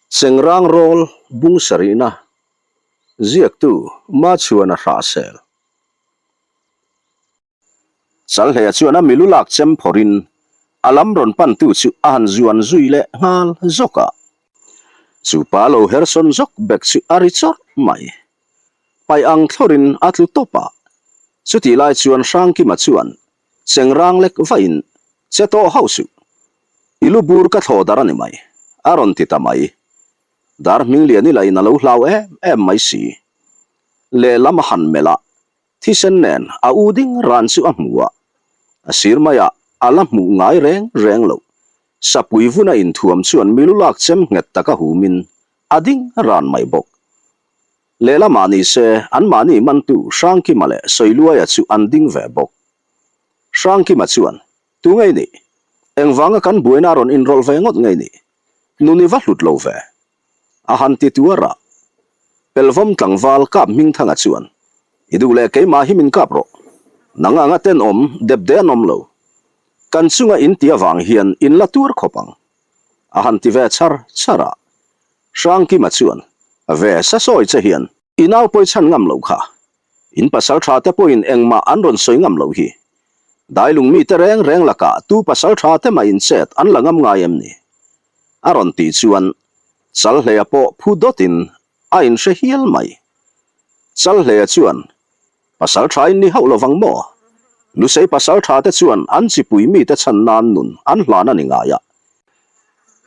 Chengrang rawl bung sarihna ziaktu Machhuana Hrahsel. Chalhleia chuan a milu lak chem phawrhin a lam rawn pantu chu a han zuan zui leh nghal zawk a. Chu pa lo hersawn zawk bek chu a ri chawrh mai. Paih ang thlawrin a tlu tawp a. Chutih lai chuan Hrangkima chuan Chengrang lek vahin che tawh hauh suh. I lu bur ka thlawh dar a ni mai, a rawn ti ta mai. Dar Hminglian i lain a lo hlau em em mai si. Lehlam a han melh a, thisen nen a u ding ran chu a hmu a. A sir maiah a la hmuh ngai reng reng loh. Sapui vuna inthuam chuan milu lak chem nghet taka humin a ding ran mai bawk. Lehlamah ni se anmahni mantu Hrangkima leh Sawiluaia chu an ding ve bawk. Hrangkima chuan, Tu ngei nih? Engvanga kan buaina a rawn inrawlh ve ngawt ngei nih? Nun i va hlut lo ve. A han ti tuar a. Pelvawm tlangval kap Hmingthanga chuan, I duh leh keimah hi min kap rawh. Nang anga tenawm depde an awm lo. Kan chunga in ti avang hian in la tuar khawp ang. A han ti ve char char a. Hrangkima chuan, Ve sa sawi che hian. I nau pawi chhan ngam lo kha. In pasal tha te pawhin engmah an rawn sawi ngam loh hi. Dailung mite reng reng lakah tu pasal tha te mah in chet an la ngam ngai em ni? A rawn tih chuan Chalhleia pawh phu dawtin a inhre hial mai. Chalhleia chuan, Pasal tha in ni hauh lovang maw? Lusei pasal tha te chuan an chipui mite chhan nan nun an hlan a ni ngai a.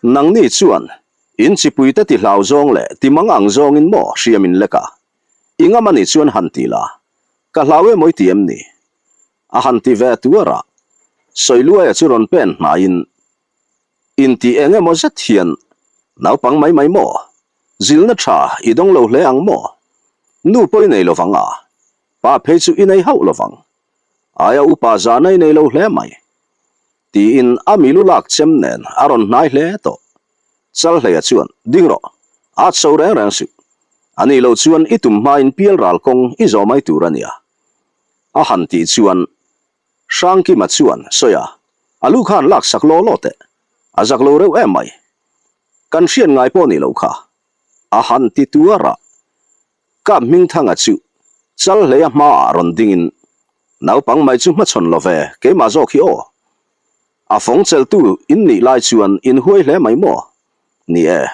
Nangni chuan in chipui te ti hlau zawng leh ti mang ang zawngin maw hriam in lek a? I ngam a nih chuan han ti la, ka hlau emaw i ti em ni? A han ti ve tuar a, Sawiluaia chu rawn pen hnaiin, Inti eng emaw zet hian naupang mai mai maw? Zilna tha i dawng lo hle ang maw? Nu pawh i nei lovang a, pa phei chu i nei hauh lovang. Aia upa zahna i nei lo hle mai. Tiin a milu lak chem nen a rawn hnai hle tawh. Chalhleia chuan, Ding rawh, at so reng reng suh. A nih loh chuan i tum hmain pial ral kawng i zawh mai tur a nia. A han tih chuan Hrangkima chuan, Sawi a, a lu khan lak sak law law teh. A zak lo reuh em mai. Kan hriat ngai pawh nih loh kha. A han ti tuar a. Kap Hmingthanga chu Chalhleia hmaah rawn dingin, Naupang mai chu hmachhawn lo ve, keimah zawk hi aw. A fawng cheltu in nih lai chuan in huai hle mai maw? Ni e,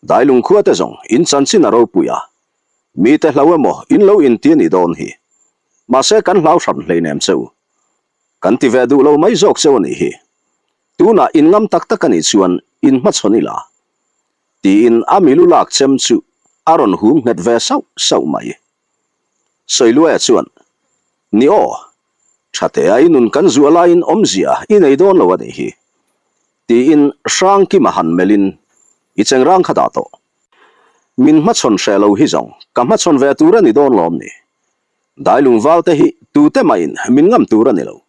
Dailung khua te zawng in chanchin a ropui a, mite hlau emaw in lo inti a nih dawn hi. Mahse kan hlau hran hleinem che u. Kan ti ve duh lo mai zawk cheu a nih hi. Tunah in ngam tak tak a nih chuan in hmachhawn ila. Tiin a milu lak chem chu a rawn hum nghet ve sauh sauh mai. Sawiluaia chuan, Ni aw, Thatea i nun kan zuah laiin awmzia i nei dawn lo a nih hi. Tiin Hrangkima han melhin, I chengrang kha dah tawh. Min hmachhawn hreh lo hi zawng ka hmachhawn ve tur a ni dawn lawm ni. Dailung valte hi tute mahin min ngam tur a ni lo.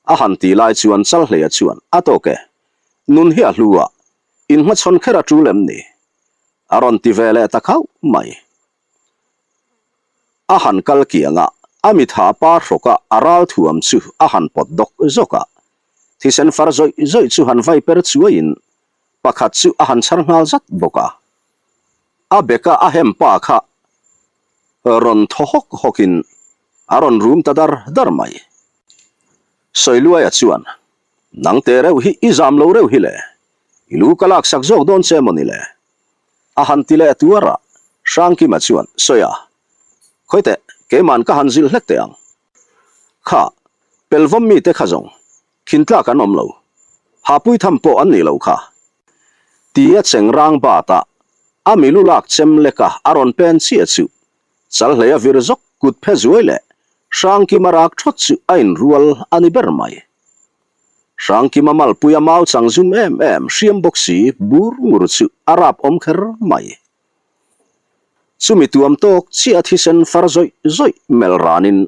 A han ti lai chuan Chalhleia chuan, A tawk e, nun hi a hlu a, in hmachhawn kher a tul em ni? A rawn ti ve leh ta khauh mai. A han kal kiang a, a mitha par hrawk a, a ral thuam chu a han pawt dawk zawk a. Thisen far zawih zawih chu han vai per chuaiin pakhat chu a han chhar nghal zat bawk a. A beka a hem pa kha rawn thaw hawk hawkin a rawn rum ta dar dar mai. Sawiluaia chuan, Nang te reuh hi i zam lo reuh hi le, i lu ka laksak zawk dawn che maw ni le? A han ti leh tuar a, Hrangkima chuan, Sawi a, khawi teh, keima'n ka han zilh hlek teh ang. Kha, pelvawm mite kha zawng, khintlak an awm lo. Hahpui tham pawh an nih loh kha. Tia chengrang bat a, a milu lak chem lek a a rawn pen chiah chu, Chalhlei a vir zawk kut phe zuai leh Hrangkima rak thawt chu a inrual a ni ber mai. Hrangkima malpuia mau chang zum em em hriam bawk si bur ngur chu a rap awm kher mai. Chumi tuam tawk chiah a thisen far zawih zawih melh ranin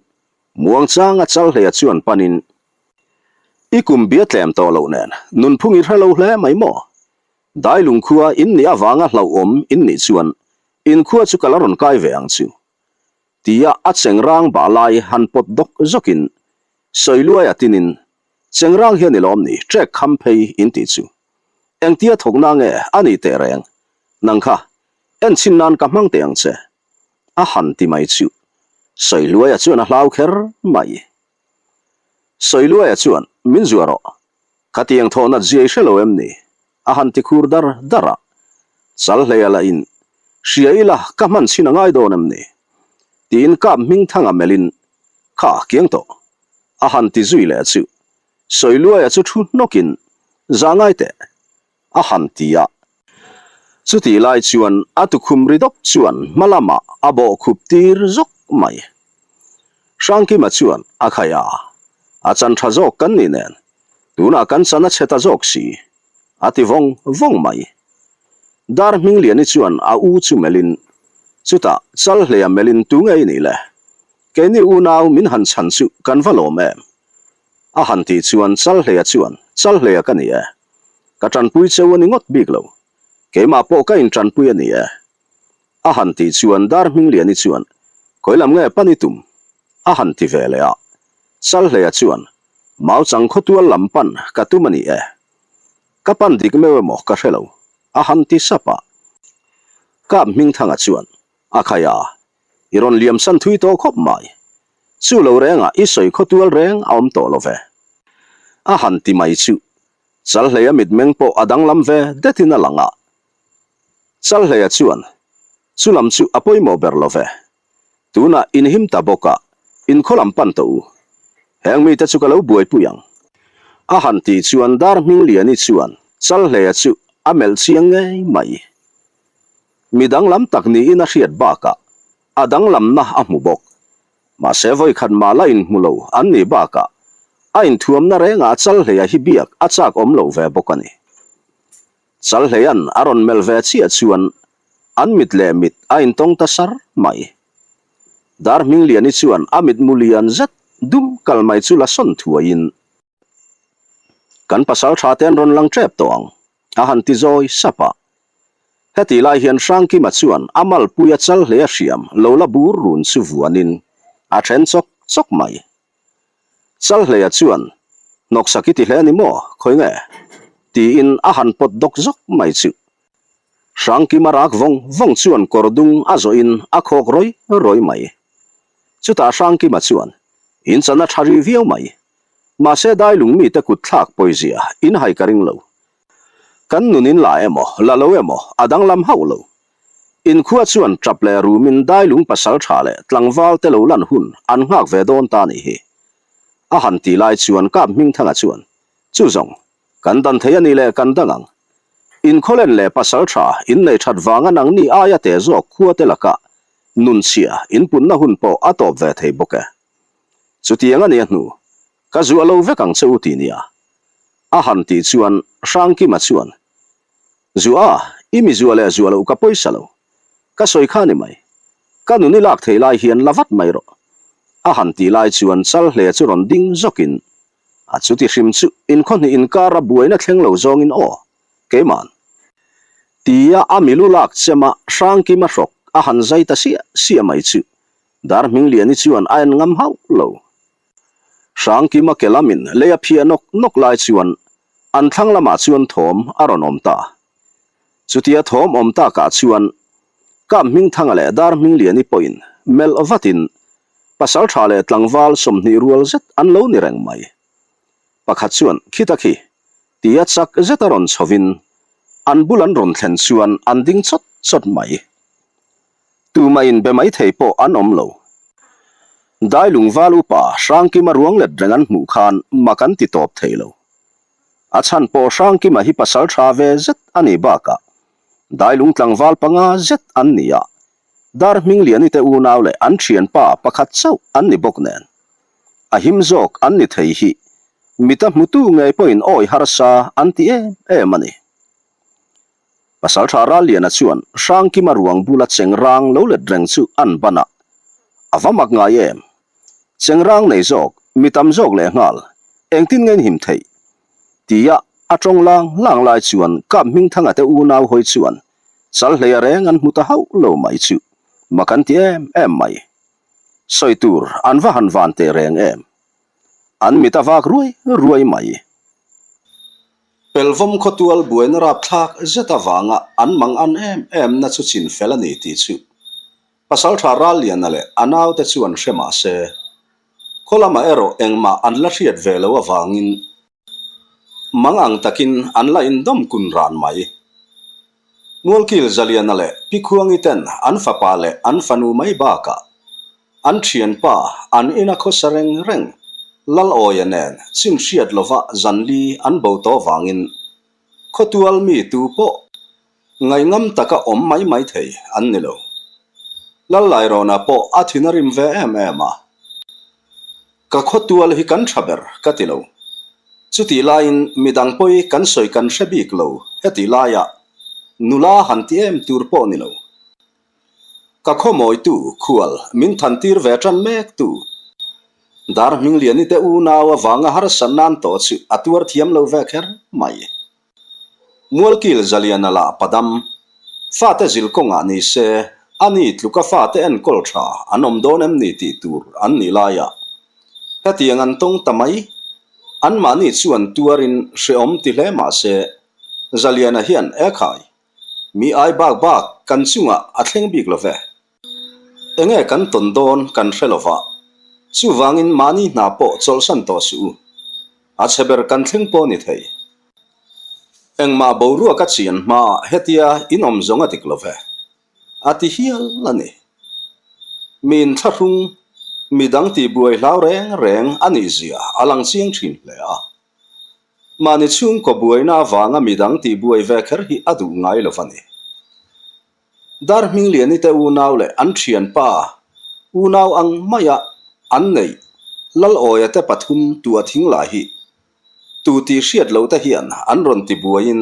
muangchanga Chalhleia chuan panin, I kum bia tlem tawh loh nen nunphung i hre lo hle mai maw? Dailung khua in nih avanga hlauhawm in nih chuan in khua chu ka la rawn kai ve ang chu. Tia a chengrang bah lai han pawt dawk zawkin Sawiluaia tinin, Chengrang hian i lawm ni, trek kham phei in tih chu. Engtia thawkna nge a nih teh reng? Nang kha, enchhin nan ka hmang teh ang che. A han ti mai chu. Sawiluaia chuan a hlau kher mai. Sawiluaia chuan, Min zuah rawh. Khatiang thawhnat zia i hre lo em ni? A han ti khur dar dar a. Chalhleia lah in, Hria ila ka hman chhin a ngai dawn em ni? Tiin kap hming thanga melhin, Kha, kiang tawh. A han ti zui leh chu. Sawiluaia chu thu hnawkin, Zah ngai teh. A han ti a. Chutih lai chuan a tukhum ri dawp chuan hma lamah a bawh khup tir zawk mai. Hrangkima chuan a khai a, a chan tha zawk kan ni nen, tunah kan chan a chhe ta zawk si, a ti vawng vawng mai. Dar Hmingliani chuan a u chu melhin, chutah Chalhleia melhin tu nge i nih le? Keini unau min han chhan chu kan va lawm em? A han tih chuan Chalhleia chuan, Chalhleia ka ni e. Ka tanpui cheu a ni ngawt bik lo. Keimah pawh ka intanpui a ni e. A han tih chuan Dar Hmingliani chuan, Khawi lam nge pan i tum? A han ti ve leh a. Chalhleia chuan, Mau chang khawtual lam pan ka tum a ni e. Ka pan dik meuh emaw ka hre lo, a han ti sap a. Kap Hmingthanga chuan, A khai a, i rawn liam san thui tawh khawp mai. Chu lo rengah i sawi khawtual reng a awm tawh lo ve. A han ti mai chu. Chalhleia mitmeng pawh a danglam ve detin a lang a. Chalhleia chuan, Chu lam chu a pawimawh ber lo ve. Tunah in him ta bawk a, in khaw lam pan tawh u. Heng mite chu ka lo buaipui ang. A han tih chuan Dar Hmingliani chuan Chalhleia chu a melh chiang ngei mai. Mi danglam tak niin a hriat bakah a danglamna a hmu bawk. Mahse vawikhat mah la inhmu lo an nih bakah a inthuamna rengah Chalhleia hi biak a chak awm lo ve bawk a ni. Chalhleia'n a rawn melh ve chiah chuan an mit leh mit a intawng ta sar mai. Dar Hmingliani chuan a mitmu lian zet dum kal mai chu la sawn thuaiin, Kan pasal tha te an rawn lang tep tawh ang, a han ti zawi sap a. Heti lai hian Hrangkima chuan a malpui a chal hle a hriam lo la bur run chu vuanin a then chawk chawk mai. Chalhleia chuan, Hnawksak i ti hle a ni maw, khawi nge? tiin a han pawt dawk zawk mai chu. Hrangkima rak vawng vawng chuan kawr dung a zawhin a khawk rawi rawi mai. Chutah Hrangkima chuan, In chan a tha rih viau mai. Mahse dailung mite kut thlak pawizia in hai ka ring lo. Kan nun in la emaw, la lo emaw a danglam hauh lo. Inkhua chuan tap leh rumin dailung pasal tha leh tlangval te lo lan hun an nghak ve dawn ta nih hi. A han tih lai chuan Kap Hmingthanga chuan, Chu zawng, kan dan thei a ni leh kan dang ang. Inkhawlen leh pasal tha innei that vanga nangni aia te zawk khua te lakah nunchhia inpunna hun pawh a tawp ve thei bawk e. Chutiang a nia hnu, ka zuah lo vek ang che u ti nia. A han tih chuan Hrangkima chuan, Zuah a, i mi zuah leh zuah loh ka pawisa lo. Ka sawi kha ni mai. Ka nun i lak thei lai hian la vat mai rawh. A han tih lai chuan Chalhle chu rawn ding zawkin, A chuti hrim chu inkhawhnih inkara buaina thleng lo zawngin aw, keima'n. Tia a milu lak chema Hrangkima hrawk a han zai ta siah siah mai chu Dar Hmingliani chuan a en ngam hauh lo. Hrangkima ke lamin lei a phiah nawk nawk lai chuan an thlang lamah chuan thawm a rawn awm ta. Chutia thawm awm takah chuan Kap Hmingthanga leh Dar Hmingliani pawhin melh vatin pasal tha leh tlangval 20 rual zet an lo ni reng mai. Pakhat chuan khita khi tia chak zeta rawn chhovin an bul an rawn thlen chuan an ding chawt chawt mai. Tumah in be mai thei pawh an awm lo. Dailung val upa Hrangkima ruang let reng an hmuh khan mak an ti tawp thei lo. A chhan pawh Hrangkima hi pasal tha ve zet a nih bakah Dailung tlangval panga zet an ni a, Dar Hmingliani te unau leh an thianpa pakhat chauh an ni bawk nen. A him zawk an ni thei hi mita hmutu ngei pawhin awi harsa an ti em em a ni. Pasalṭha Ralliana chuan Hrangkima ruang bula chengrang lo let reng chu an ban a, a va mak ngai em? Chengrang nei zawk, mi tam zawk leh nghal, engtin nge inhim theih? Tia a tawng lang lang lai chuan Kap Hmingthanga te unau hawi chuan Chalhleia reng an hmu ta hauh lo mai chu mak an ti em em mai. Sawi tur an va han van teh reng em? An mit a vak ruai ruai mai. Pelvawm khawtual buaina rapthlak zet avanga an mang an em em na chu chin fel a ni tih chu Pasaltha Ralliana leh a naute chuan hre mah se, khaw lamah erawh engmah an la hriat ve lo avangin mang ang takin an la indawm kun ran mai. Mualkil Zaliana leh Pi Khuangi ten an fapa leh an fanu mai bakah An thianpa, an ina khawsa reng reng, Lalawia nen chin hriat lova zanli an bo tawh vangin khawtual mi tu pawh ngaihngam taka awm mai mai thei an ni lo. Lallairawna pawh a thin a rim ve em em a. Ka khawtual hi kan tha ber ka ti lo. Chutih laiin midang pawi kan sawi kan hre bik lo hetih laiah nula han ti em tur pawh ni lo. Ka khawmawitu khual min thantir ve tan mek tu. Dar Hmingliani te unau avanga harsat nan tawh chu a tuar thiam lo ve kher mai. Mualkil Zaliana lah padam, fate zil kawngah ni se, ani tluka fate enkawl tha an awm dawn em ni tih tur an nih laiah hetiang an tawng ta mai. Anmahni chuan tuarin hreawm ti hle mah se, Zaliana hian ekhai Mi ai bak bak kan chungah a thleng bik lo ve. Enge kan tawn dawn kan hre lo va, chuvangin mahni hna pawh chawlhsan tawh suh u. A chhe ber kan thleng pawh ni thei. Engmah boruak a chian hmaah hetia in awm zawng a dik lo ve. A ti hial a ni. Mi inthlahrung, midang tihbuai hlau reng reng a nih zia a lang chiang thin hle a. Mahni chhungkaw buaina avanga midang tihbuai ve kher hi a duh ngai lo va ni. Dar Hmingliani te unau leh an thianpa unau ang maia an neih Lalawia te pathum tua thing lah hi tu tih hriat loh te hian an rawn tibuaiin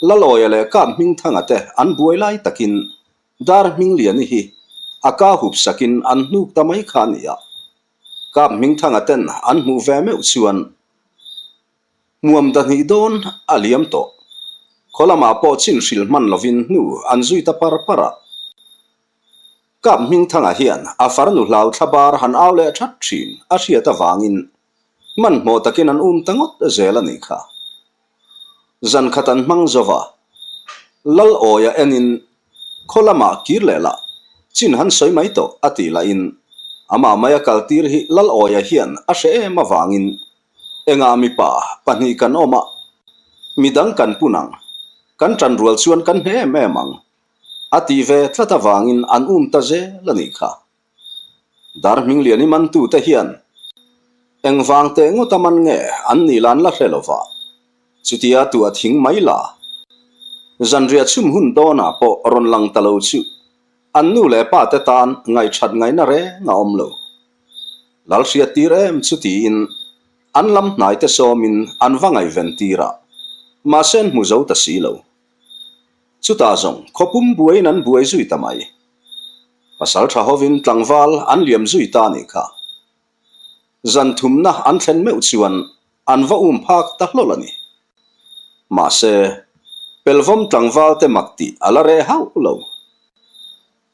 Lalawia leh Kap Hmingthanga te an buai lai takin Dar Hmingliani hi a ka hup sakin an hnuk ta mai kha a ni a. Kap Hmingthanga ten an hmuh ve meuh chuan hmuam dahnih dawn a liam tawh. Khaw lamah pawh chin hrilh hman lovin hnu an zui ta par par a. Kap Hmingthanga hian a farnu hlau thlabar han au leh that thin a hriat avangin hmanhmawh takin an um ta ngawt zel a nih kha. Zan khat an hmang zo va, Lal awia enin khaw lamah kir leh lah, chin han sawi mai tawh a tih lahin amah maia kal tir hi Lal awia hian a hre em avangin engah mipa pahnih kan awm a, midang kan pun ang, kan tan rual chuan kan hne em em ang a tih ve tlat avangin an um ta zel a nih kha. Dar Hmingliani mantute hian engvang teh ngawt a man nge an nih lan la hre lova, chutia tuah thing mai la. Zanriah chhum hun dawnah pawh rawn lang ta lo chu an nu leh pa te tan ngaihṭhat ngaihna reng a awm lo. Lal hriat tir em chu tiin an lam hnai te sawmin an va ngaihven tir a, mahse an hmu zo ta si lo. Chutah zawng khawpum buaiin an buai zui ta mai. Pasal tha hovin tlangval an liam zui ta nih kha. Zan thumna an thlen meuh chuan an va um phak ta hlawl a ni. Mahse, Pelvawm tlangval te mak tih a la reh hauh lo.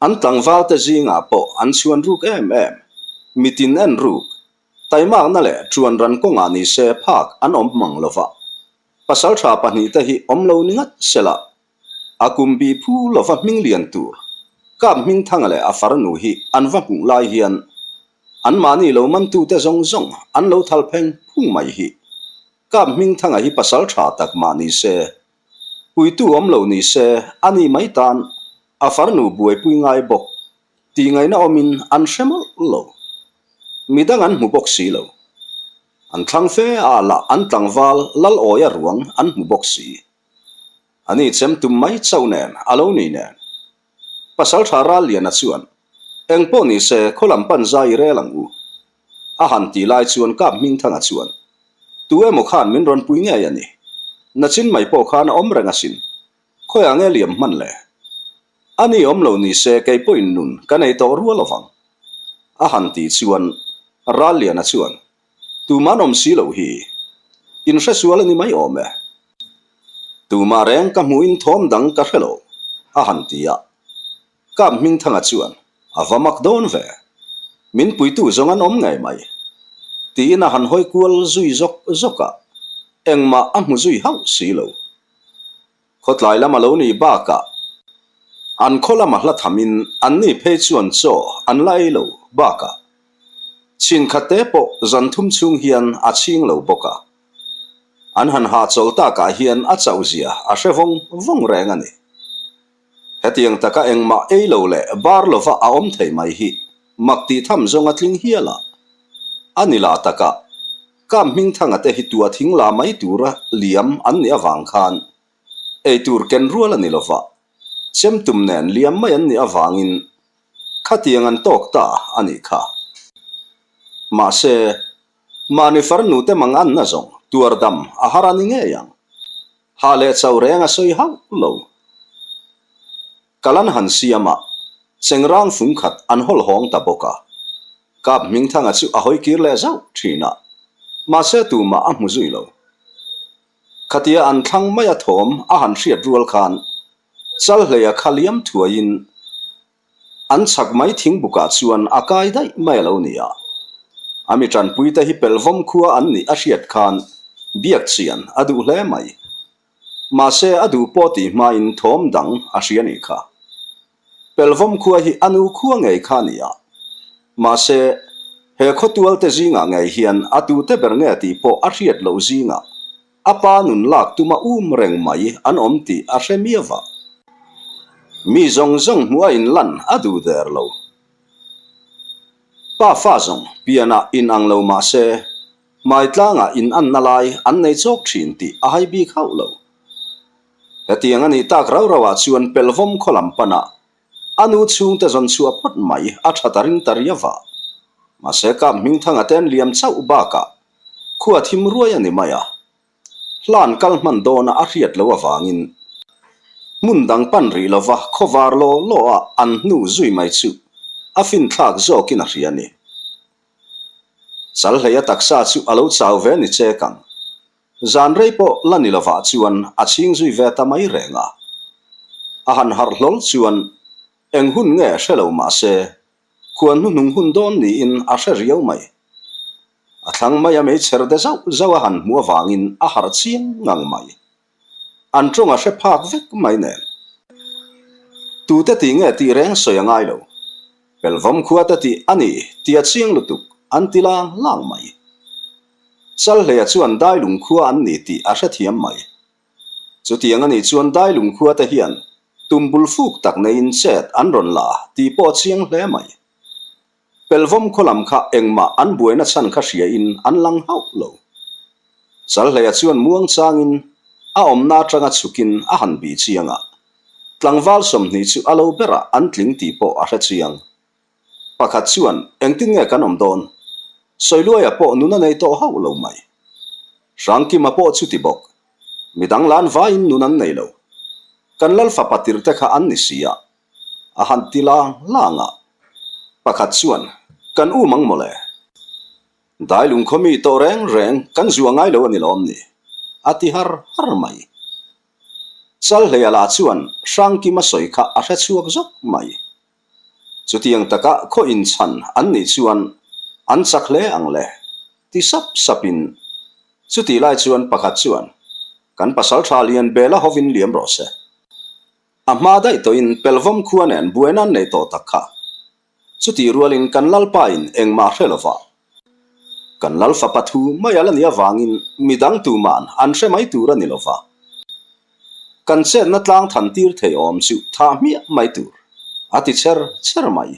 An tlangval te zingah pawh an chhuan ruk em em, mitin en ruk, taimakna leh ṭuan ran kawngah ni se phak an awm mang lova. Pasal tha pahnihte hi awm lo ni ngat sela A kum bi phu lova hming lian tur Kap Hmingthanga leh a farnu hi an va hmuh lai hian anmahni lo mantute zawng zawng an lo thal pheng phung mai hi. Kap Hmingthanga hi pasal tha tak mah ni se, puitu awm lo ni se a ni mai tan a farnu buaipui ngai bawk tih ngaihna awmin an hre mawlh lo. Midang an hmu bawk si lo. An thlang fe a lah an tlangval Lalawia ruang an hmu bawk si. A ni chem tum mai chauh nen a lo ni nen. Pasaltha Ralliana chuan, Eng pawh ni se khaw lam pan zai i rel ang u. A han tih lai chuan Kap Hmingthanga chuan, Tu emaw khan min rawn pui ngei a ni. Nachin mai pawh khan a awm reng asin. Khawiah nge liam hman le? A ni awm lo ni se kei pawhin nun ka nei tawh rual lovang. A han tih chuan Ralliana chuan, Tuman awm si loh hi. In hre sual a ni mai awm e. Tumah reng ka hmuhin thawm dang ka hre lo, a han ti a. Kap Hmingthanga chuan, A va mak dawn ve. Min puitu zawng an awm ngei mai. Tiin a han hawi kual zui zawk zawk a. Engmah a hmu zui hauh si lo. Khawtlai lam a lo nih bakah an khaw lama hla thamin anni phei chuan chaw an la ei lo bakah chin khat te pawh zan thum chhung hian a chhing lo bawk a. An han hahchawl takah hian a chauh zia a hre vawng vawng reng a ni. Hetiang taka engmah ei lo leh bar lova a awm thei mai hi mak tih tham zawng a tling hial a. A ni lah takah Kam Hmingthanga te hi tua thing la mai tura liam an nih avang khan ei tur ken rual a ni lova, chemtum nen liam mai an nih avangin khatiang an tawk ta a nih kha. Mahse, mahni farnute manganna zawng tuar dam a har a ni ngei ang. Ha leh chau reng a sawi hauh lo. Kal an han siam a, chengrang fung khat an hawl hawng ta bawk a. Kap Hmingthanga chu a hawi kir leh zauh thin a, mahse tumah a hmu zui lo. Khatia an thlang mai a thawm a han hriat rual khan Chalhleia kha liam thuaiin An chhak mai thingbukah chuan a kai daih mai a lo ni a. A mi tanpuite hi pelvawm khua an nih a hriat khan biak chian a duh hle mai. Mahse a duh pawh tih hmain thawm dang a hria nih kha. Pelvawm khua hi a nu khua ngei kha a ni a. Mahse he khawtualte zingah ngei hian a tute ber nge tih pawh a hriat loh zingah A pa nun lak tuma um reng mai an awm tih a hre miau va. Mi zawng zawng hmuh a inlan a duh der lo. Pa fa zawng pianah inang lo mah se, hmaitlangah inanna lai an nei chawk thin tih a hai bik hauh lo. Hetiang a nih tak rau rauah chuan pelvawm khaw lam panah a nu chhungte zawn chhuah phawt mai a tha ta ring ta riau va. Mahse Kap Hmingthanga te an liam chauh bakah Khua thim ruai a ni mai a, hlan kal hman dawna a hriat loh avangin hmun dang pan rih lova khawvar law law a an hnu zui mai chu a finthlak zawkin a hria a ni. Chalhleia taksa chu a lo chau ve ni chek ang. Zan rei pawh la ni lovah chuan a chhing zui ve ta mai reng a. A han harh hlawl chuan eng hun nge hre lo mah se Khuan hnuhnung hun dawn niin a hre riau mai. A thlang mai a meichher de zauh zauh a han hmuh avangin a harh chiang ngang mai. An tawng a hre phak vek mai nen. Tute tih nge tih reng sawi a ngai lo. Pelvawm khua te tih a ni tia chiang lutuk an ti lang lang mai. Chalhleia chuan Dailung khua an ni tih a hrethiam mai. Chutiang a nih chuan Dailung khua te hian tum bul fuk tak neiin chet an rawn la tih pawh a chiang hle mai. Pelvawm khaw lam kha engmah an buaina chhan kha hria in an lang hauh lo. Chalhleia chuan muang changin a awmna atanga chhukin a han bih chiang a, tlangval 20 chu a lo berah an tling tih pawh a hre chiang. Pakhat chuan, Engtin nge kan awm dawn? Sawiluaia pawh nun a nei tawh hauh lo mai. Hrangkima pawh chuti bawk. Midang lan vaiin nun an nei lo. Kan lal fapa tirte kha an ni si a. A han ti lang lang a. Pakhat chuan, Kan um ang mawle. Dailung khaw mi tawh reng reng kan zuah ngai lo a ni lawm ni? A ti har har mai. Chalhleia lah chuan Hrangkima sawi kha a hre chhuak zawk mai. Chutiang taka khaw inchhan an nih chuan an chak hle ang le, ti sap sapin chutih lai chuan pakhat chuan kan pasaltha lian bela hovin liam rawh se. A hma daih tawhin pelvawm khua nen buaina an nei tawh tak kha. Chutih rualin kan lalpain engmah hre lova Kan lal fapa thu mai a la nih avangin midang tuman an hre mai tur a ni lova. Kan chetna tlang than tir thei awm chu tha hmiah mai tur, a ti cher cher mai.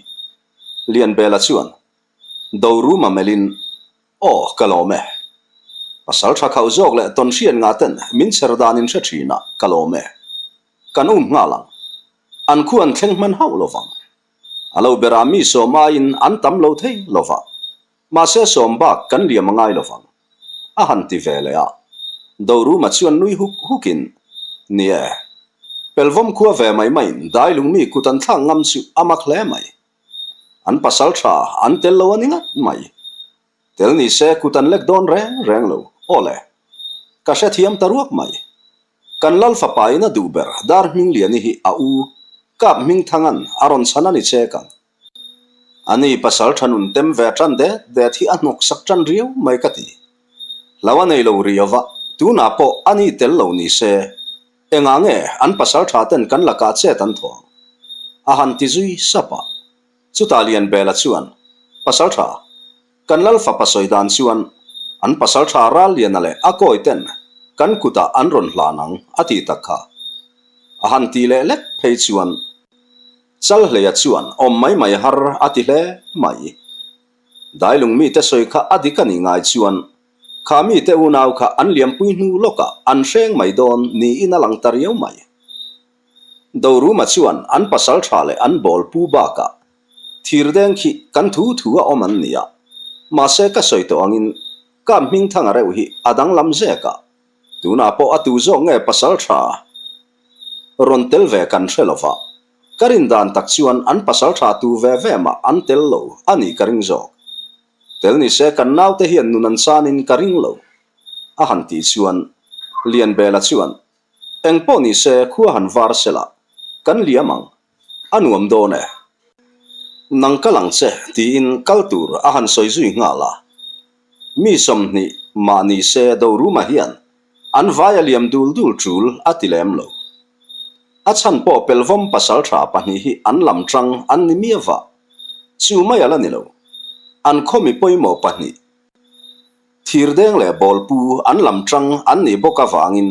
Lianbela chuan Doruma melhin, Aw, ka lawm e. Pasal tha khauh zawk leh tawn hriat ngah ten min cher dan in hre thin a, ka lawm e. Kan um nghal ang. An khu an thleng hman hauh lovang. A lo berah mi sawm aiin an tam lo thei lo va, mahse sawm bak kan liam a ngai lo vang, a han ti ve leh a. Doruma chuan nui huk hukin, Ni e, Pelvawm khua ve mai maiin Dailung mi kut an thlak ngam chu a mak hle mai. An pasal tha an tel lo a ni ngat mai. Tel ni se kut an lek dawn reng reng lo, aw le. Ka hrethiam ta ruak mai. Kan lal fapa in a duh ber Dar Hmingliani hi a u Kap Hmingthanga'n a rawn chhan a ni chek ang. Ani pasal tha nun tem ve tan det det hi a hnawk sak tan riau mai ka ti. Hlo a nei lo riau va. Tunah pawh a ni tel lo ni se, engah nge an pasaltha ten kan lakah chet an thawh ang? A han ti zui sap a. Chutah Lianbela chuan, Pasaltha, kan lal fapa sawi dan chuan an pasaltha Ralliana leh a kawi ten kan kutah an rawn hlan ang a ti tak kha. A han ti leh lek phei chuan Chalhleia chuan awm mai mai har a ti hle mai. Dailung mite sawi kha a dik a nih ngai chuan kha mite unau kha an liampui hnu lawkah an hreng mai dawn niin a lang ta riau mai. Doruma chuan an pasal tha leh an bawl pu bakah thirdeng khi kan thu thu a awm an nia, mahse ka sawi tawh angin ka hmingthanga reuh hi a danglam zek a, tunah pawh a tu zawk nge pasal tha rawn tel ve kan hre lova. Ka rin dan tak chuan an pasal tha tu ve ve mah an tel lo a nih ka ring zawk. Tel ni se kan naute hian nun an chanin ka ring lo. A han tih chuan Lianbela chuan, Eng pawh ni se khua han var sela, kan liam ang. A nuam dawn e. Nang kal ang che tiin kal tur a han sawi zui nghal a. Mi 20 mah ni se Doruma hian an vai a liam dul dul tul a ti lem lo. A chhan pawh Pelvawm pasaltha pahnih hi an lam tang an ni miau va, chu mai a la ni lo. An khaw mi pawimawh pahnih, Thirdeng leh Bawlpu an lam tang an nih bawk avangin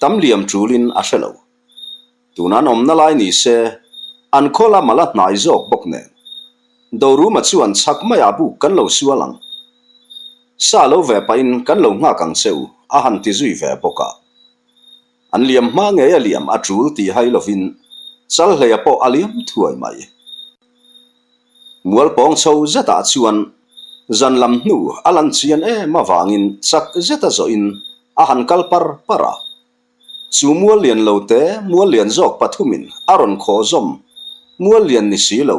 tam liam tulin a hre lo. Tun an awmna lai ni se, an khaw lam a la hnai zawk bawk nen. Doruma chuan chhak maiah buk kan lo sual ang. Sa lo ve pahin kan lo nghak ang che u, a han ti zui ve bawk a. An liam hma ngei a liam a tul tih hai lovin Chalhleia pawh a liam thuai mai. Mualpawng chho zetah chuan zan lam hnu a lan chian em avangin chak zeta zawhin a han kal par par a. Chu mual lian lo te mual lian zawk pathumin a rawn khawh zawm mual lian ni si lo.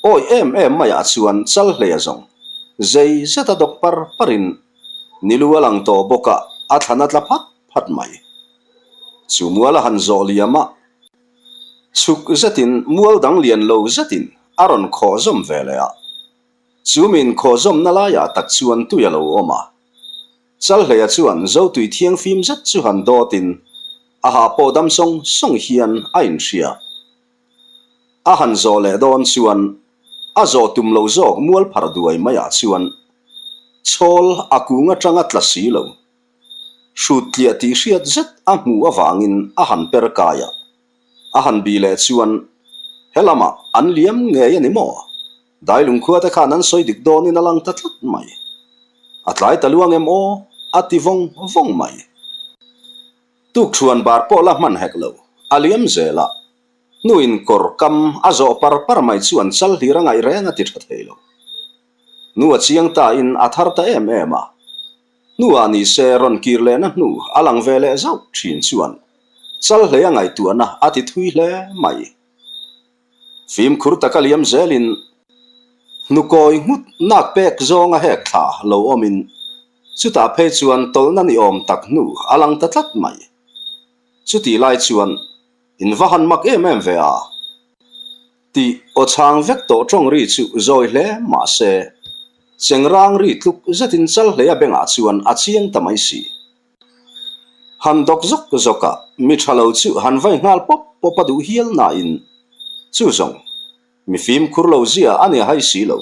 Awi em em maiah chuan Chalhleia zawng zei zeta dawk par parin nilu a lang tawh bawk a, a thlan a tla phat phat mai. Chu mual a han zawh liam a, chhuk zetin mual dang lian lo zetin a rawn khawh zawm ve leh a. Chu min khawh zawmna laiah tak chuan tui a lo awm a. Chalhleia chuan Zotui thiangfim zet chu han dawtin a ha pawh dam sawng sawng hian a inhria. A han zawh leh dawn chuan a zawh tum lo zawk mual phar duai maiah chuan chhawl a kung atanga tla si lo. Hrut tliah tih hriat zet a hmuh avangin a han per kai a. A han bih leh chuan he lamah an liam ngei a ni maw? Dailung khua te khan an sawi dik dawnin a lang ta tlat mai. A tlai ta luang em aw? A ti vawng vawng mai. Tukṭhuan bar pawh la hman hek lo, a liam zel a. Hnuin kawr kam a zawh par par mai chu an chal hlir a ngaih reng a ti ṭha thei lo. Nu a chiang ta in a thar ta em em a. Hnuah ni se rawn kir lehna hnu a lang ve leh zauh ṭhin chuan chal hlei a ngaihtuahna a ti thui hle mai. Fimkhur taka liam zelin hnukawi nghut nak pek zawnga hek thla lo awmin chutah phei chuan tawlhna ni awm tak hnu a lang ta tlat mai. Chutih lai chuan in va han mak em em ve a tih aw chhang vek tawh tawng ri chu zawi hle mah se chengrang ri tluk zetin Chalhleia bengah chuan a chiang ta mai si. Han dawk zawk zawk a, mi tha lo chu han vai nghal pawp pawp a duh hial nain chu zawng mi fimkhur lo zia a ni hai si lo.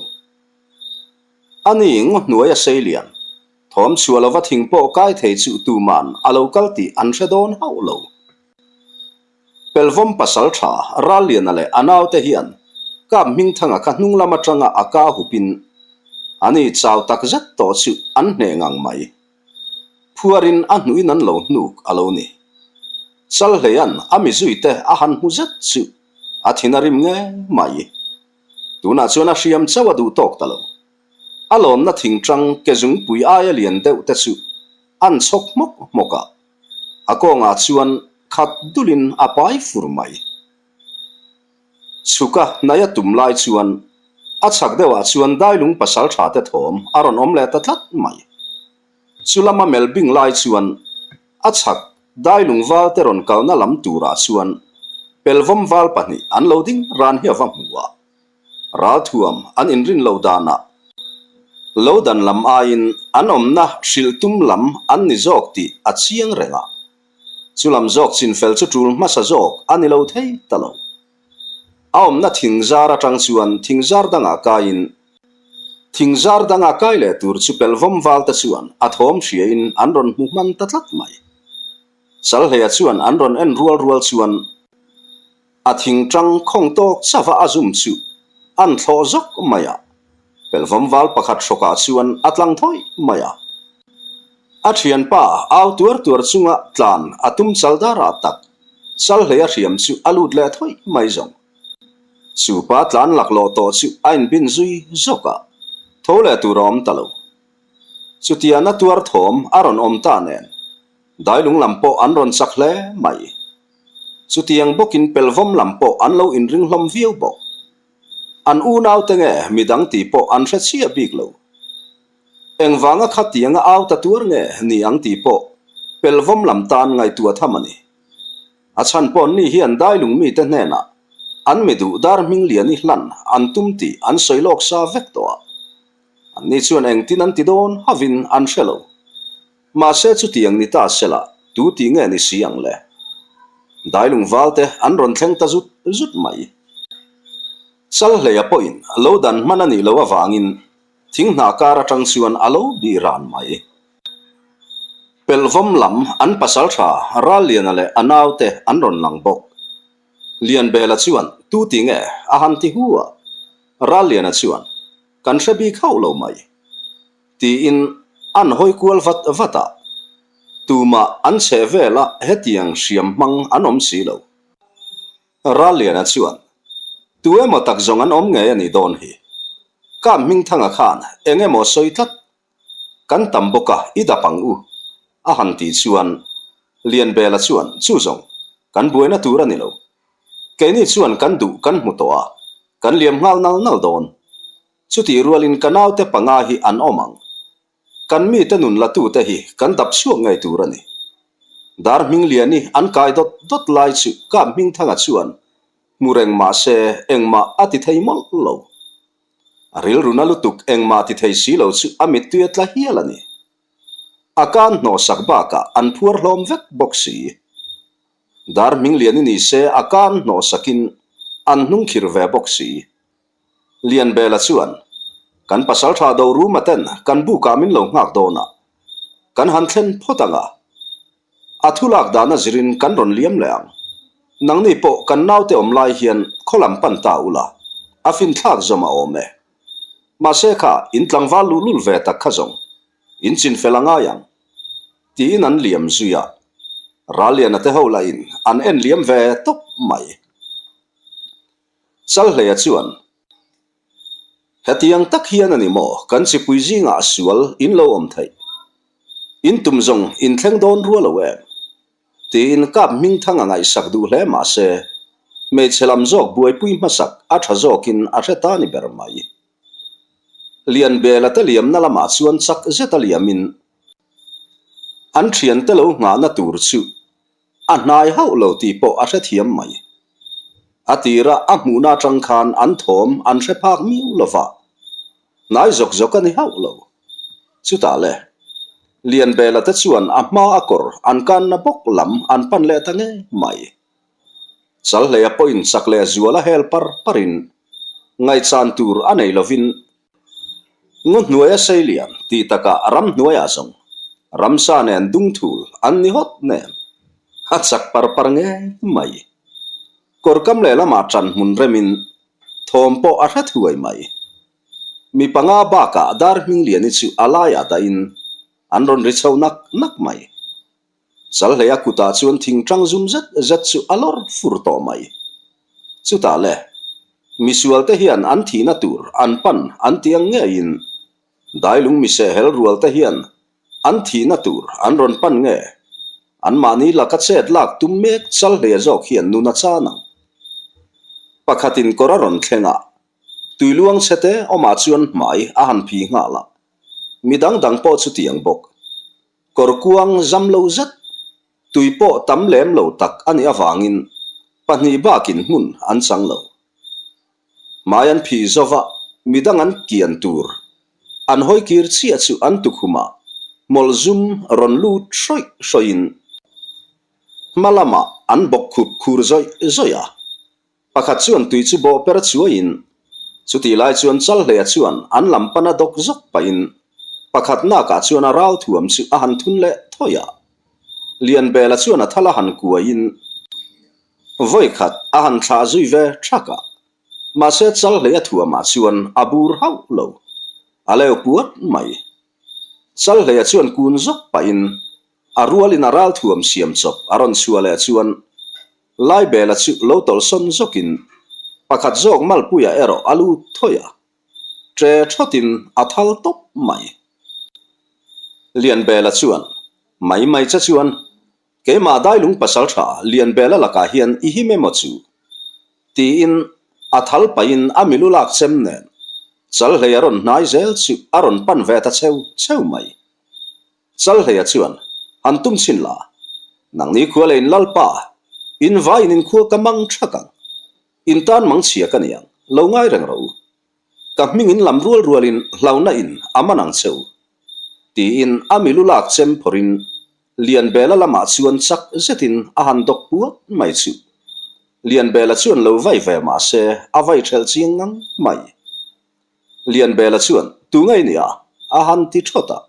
A ni ngaw hnuai a sei lian, thawm chhuah lova thing pawh kai thei chu tuman a lo kal tih an hre dawn hauh lo. Pelvawm pasal tha Ralliana leh a naute hian Kap Hmingthanga kha hnung lam atanga a ka hupin a ni chau tak zet tawh chu an hneh ngang mai. Phuarin a hnuin an lo hnuk a lo ni. Chalhleian a mizuite a han hmu zet chu a thin a rim ngei mai. Tunah chuan a hriam chauh a duh tawk ta lo. A lawnna thingtang ke zungpui aia lian deuh te chu an chhawk hmawk hmawk a, a kawngah chuan khat dulin a pai fur mai. Chhuka hnaih a tum lai chuan a chhak deuhah chuan dailung pasal tha te thawm a rawn awm leh ta tlat mai. Chu lama mel bing lai chuan a chhak dailung val te rawn kalna lam turah chuan pelvawm val pahnih an lo ding ran hi a va hmu a. Ralthuam an inrin lo danah. Lo dan lam aiin an awmna hrilh tum lam an ni zawk tih a chiang reng a. Chu lam zawk chinfel chu tul hmasa zawk a ni lo thei ta lo. A awmna thingzar atang chuan thingzar dangah kaiin thingzar danga kai leh tur chu pelhvawm val te chuan a thawm hriain an rawn hmu hman ta tlat mai. Chalhleia chuan an rawn en rual rual chuan a thingtang khawng tawk chauha a zum chu an thlawh zawk mai a, pelhvawm val pakhat hrawkah chuan a tlang thawih mai a. A thianpa au tuar tuar chunga tlan a tum chal darah tak Chalhleia hriam chu a lut leh thawih mai zawng. Chu pa tlan laklawh tawh chu a inbin zui zawk a, tho leh tur a awm ta lo. Chutia na tuar thawm a rawn awm ta nen, dailung lam pawh an rawn chak hle mai. Chutiang bawkin pelvawm lam pawh an lo inring hlawm viau bawk. An unaute nge midang tih pawh an hre chhiah bik lo. Engvanga khatianga au ta tuar nge ni ang tih pawh pelvawm lam tan ngaihtuah tham a ni. A chhan pawh ni hian dailung mite hnenah an mi duh dar hming lian i hlan an tum tih an sawi lawk sa vek tawh a. Anni chuan engtin an ti dawn havin an hre lo. Mahse chutiang ni ta sela tu tih nge ni si ang le? Dailung valte an rawn thleng ta zut zut mai. Chalhleia pawhin lo dan hman a nih loh avangin thing hnah kar atang chuan a lo bih ran mai. Pelhvawm lam an pasal tha Ralliana leh a naute an rawn lang bawk. Lianbela chuan tu ti nge a han ti hu a, Ralliana chuan kan hre bik hauh lo mai. Tiin an hawi kual vat vat a, tumah an chheh vela hetiang hriam hmang an awm si lo. Ralliana chuan, Tu emaw tak zawng an awm ngei a nih dawn hi. Kap Hmingthanga khan eng emaw sawi tlat kan tam bawk a, i dap ang u, a han tih chuan Lianbela chuan, Chu zawng, kan buaina tur a ni lo. Keini chuan kan duh kan hmu tawh a, kan liam nghal nal nal dawn. Chutih rualin ka naute panga hi an awm ang. Kan mite nun latute hi kan dap chhuak ngei tur a ni. Dar Hmingliani an kai dawt dawt lai chu Kap Hmingthanga chuan hmu reng mah se engmah a ti thei mawlh lo. A rilruna lutuk engmah ti thei si lo chu a mittui a tla hial a ni. A kan hnawhsak bakah an phuar hlawm vek bawk si. Dar Hmingliani ni se a kan hnawhsakin an hnungkhir ve bawk si. Lianbela chuan, Kan pasaltha do ruma ten kan bukah min lo nghak dawn a, kan han thlen phawt ang a. A thu lak dana zirin kan rawn liam leh ang. Nangni pawh kan naute awm lai hian khaw lam pan ta ula, a finthlak zawm a awm e. Mahse kha in tlangval luhlul ve tak kha zawng, in chinfel a ngai ang. Tiin an liam zui a, Ralliana te ho lahin an en liam ve tawp mai. Chalhleia chuan, Hetiang tak hian a ni maw kan chipui zingah sual in lo awm theih? In tum zawng in thleng dawn rua lo em? Tiin kap hmingthang a ngaihsak duh hle mah se, hmeichhe lam zawk buaipui hmasak a tha zawkin a hre ta ni ber mai. Lianbela te liamna lamah chuan chak zeta liamin an thiante lo nghahna tur chu A hnai hauh lo tih pawh a hrethiam mai. A tira a hmuhna atang khan an thawm an hre phak miu lo va, hnai zawk zawk a ni hauh lo. Chutah le, Lianbela te chuan a hma a kawr an kanna bawk lam an pan leh ta ngei mai. Chalhleia pawhin chak leh zuala hel par parin ngaihchan tur a nei lovin Ngaw hnuaia seilian tih takah ramhnuaiah zawng ramsa nen dungthul an ni hawt nen a chak par par ngei mai. Kawrkam lehlamah ṭan hmun remin thawm pawh a hre thuai mai. Mi panga bakah dar Hmingliani chu a laiah dahin an rawn ri chho nak nak mai. Chalhleia kutah chuan thingṭang zum zet zet chu a lawr fur tawh mai. Chutah le, misualte hian an thihna tur an pan an ti ang ngeiin dailung misehhel rualte hian an thihna tur an rawn pan nge? Anmahni laka chet lak tum mek Chalhleia zawk hian nun a chan ang. Pakhatin kawr a rawn thleng a, tuiluang chhete awmah chuan hmai a han phi nghal a, midang dang pawh chutiang bawk. Kawr kuang zam lo zet, tui pawh tam lem lo tak a nih avangin pahnih bakin hmun an chang lo. Hmai an phih zova midang an kian tur. An hawi kir chiah chu an tukhumah hmawlh zum rawn lut hrawih hrawih in hma lamah an bawk khup khur zawih zawih a. Pakhat chuan tui chu bawh per chuaiin chutih lai chuan Chalhleia chuan an lam pana dawk zawk pahin pakhat nakah chuan a ral thuam chu a han thun leh thawih a. Lianbela chuan a thal a han kuaiin vawikhat a han thlah zui ve thak a. Mahse Chalhleia thuamah chuan a bur hauh lo. A leu puat mai. Chalhleia chuan kun zawk pahin a rualin a ral thuam siam chawp a rawn chhuah leh chuan Laibela chu lo tawlhsawn zawkin pakhat zawk Malpuia erawh a lut thawih a, ṭe ṭhawtin a thal tawp mai. Lianbela chuan, Mai mai che chuan, keimah Dailung pasalṭha Lianbela lakah hian i him emaw chu? Tiin a thal pahin a milu lak chem nen Chalhlei a rawn hnai zel chu a rawn pan ve ta cheu cheu mai. Chalhleia chuan, Han tum chhin la, nangni khua leh in Lalpa, in vaiin in khua ka mang thak ang. In tan mang chhia ka ni ang, lo ngai reng rawh u. Ka hming in lam rual rualin hlauna in a man ang che u. Tiin a milu lak chem phawrhin Lianbela lamah chuan chak zetin a han dawk puat mai chu. Lianbela chuan lo vai ve mah se a vai ṭhelh chiang ngang mai. Lianbela chuan, Tu ngei nia? a han ti ṭhawt a.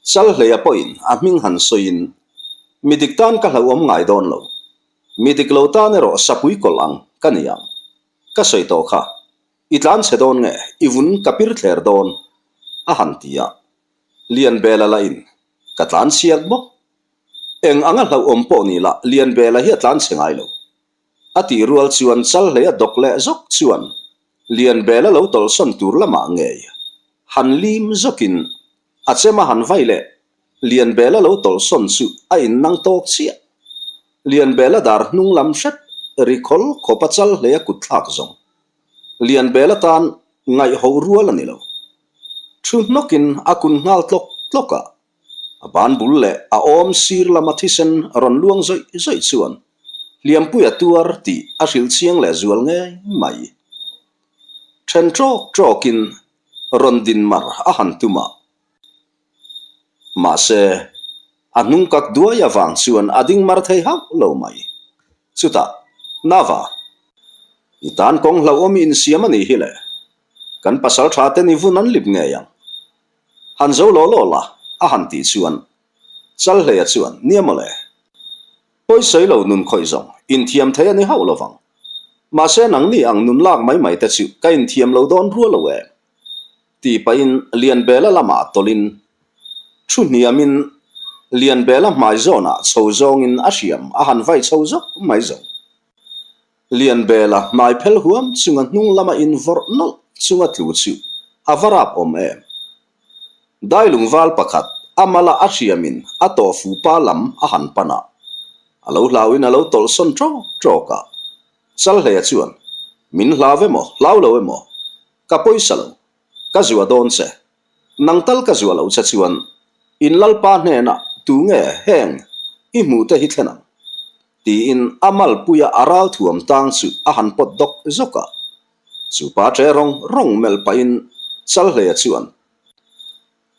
Chalhleia pawhin a hming han sawiin, Mi dik tan ka hlauhawm ngai dawn lo. Mi dik lo tan erawh sapui kawlh ang ka ni ang. Ka sawi tawh kha, i tlan chhe dawn nge, i vun ka pir thler dawn, a han ti a. Lianbela lahin, Ka tlan chhiak bawk. Eng anga hlauhawm pawh ni lah Lianbela hi a tlan chhe ngai lo. A tih rual chuan Chalhleia dawk leh zawk chuan Lianbela lo tawlhsawn tur lamah ngei han lim zawkin a chem a han vai leh Lianbela lo tawlhsawn chu a innang tawk chiah. Lianbela dar hnung lam hret ri khawl khawpa Chalhleia kut thlak zawng Lianbela tan ngaihho rual a ni lo. Thu hnawkin a kun nghal tlawk tlawk a. A ban bul leh a awm sir lama thisen rawn luang zawih zawih chuan hliampui a tuar tih a hrilh chiang leh zual ngei mai. Then tawk tawkin rawn din mar a han tum a. Mahse, a hnung kak duai avang chuan a ding mar thei hauh lo mai. Chutah, Nava, i tan kawng hlauhawm i insiam a nih hi le. Kan pasal tha te ni vun an lip ngei ang. Han zo law law la, a han tih chuan Chalhleia chuan, Nia mawle, pawisawi lo nun khawih zawng inthiam thei a ni hauh lo vang. Mahse nangni ang nun lak mai mai te chu ka inthiam lo dawn rual lo em? Tih pahin Lianbela lamah tawlhin thu hniamin Lianbela hmai zawnah chho zawngin a hriam a han vai chho zawk mai zawng. Lianbela hmai phel huam chunga hnung lama invawrh nawlh chunga tlu chu a va rap awm em? Dailung val pakhat a mala a hriamin a tawhfu pa lam a han pan a, a lo hlauin a lo tawlhsawn ṭawk ṭawk a. Chalhleia chuan, Min hlau emaw, hlau lo emaw, ka pawisa lo, ka zuah dawn che. Nang tal ka zuah lo che chuan in Lalpa hnenah tu nge heng i hmuh te hi thlen ang? Tiin a malpuia a ral thuam tang chu a han pawt dawk zawk a. Chu pa ṭe rawng rawng melh pahin Chalhleia chuan,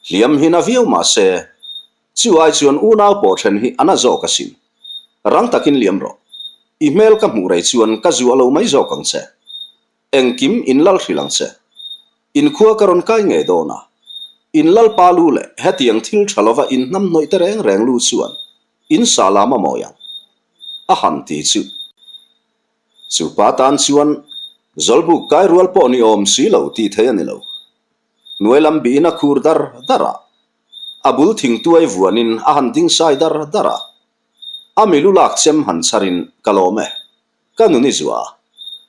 Hliam hi na viau mah se, chu ai chuan unau pawh ṭhen hi a na zawk asin. Rang takin liam rawh. I hmel ka hmuh rei chuan ka zuah lo mai zawk ang che. Engkim in lal hrilh ang che. In khua ka rawn kai ngei dawn a. In lalpa lu leh hetiang thil tha lova in hnam hnawih te reng reng lu chuan in sa lam a mawi ang. A han ti chu. Chu pa tan chuan Zawlbuk kai rual pawh ni awm si lo tih thei a ni lo. Hnuai lam bihin a khur dar dar a. A bul thingtuai vuanin a han ding sai dar dar a. A milu lak chem han chharin ka lawm e. Ka nun i zuah a,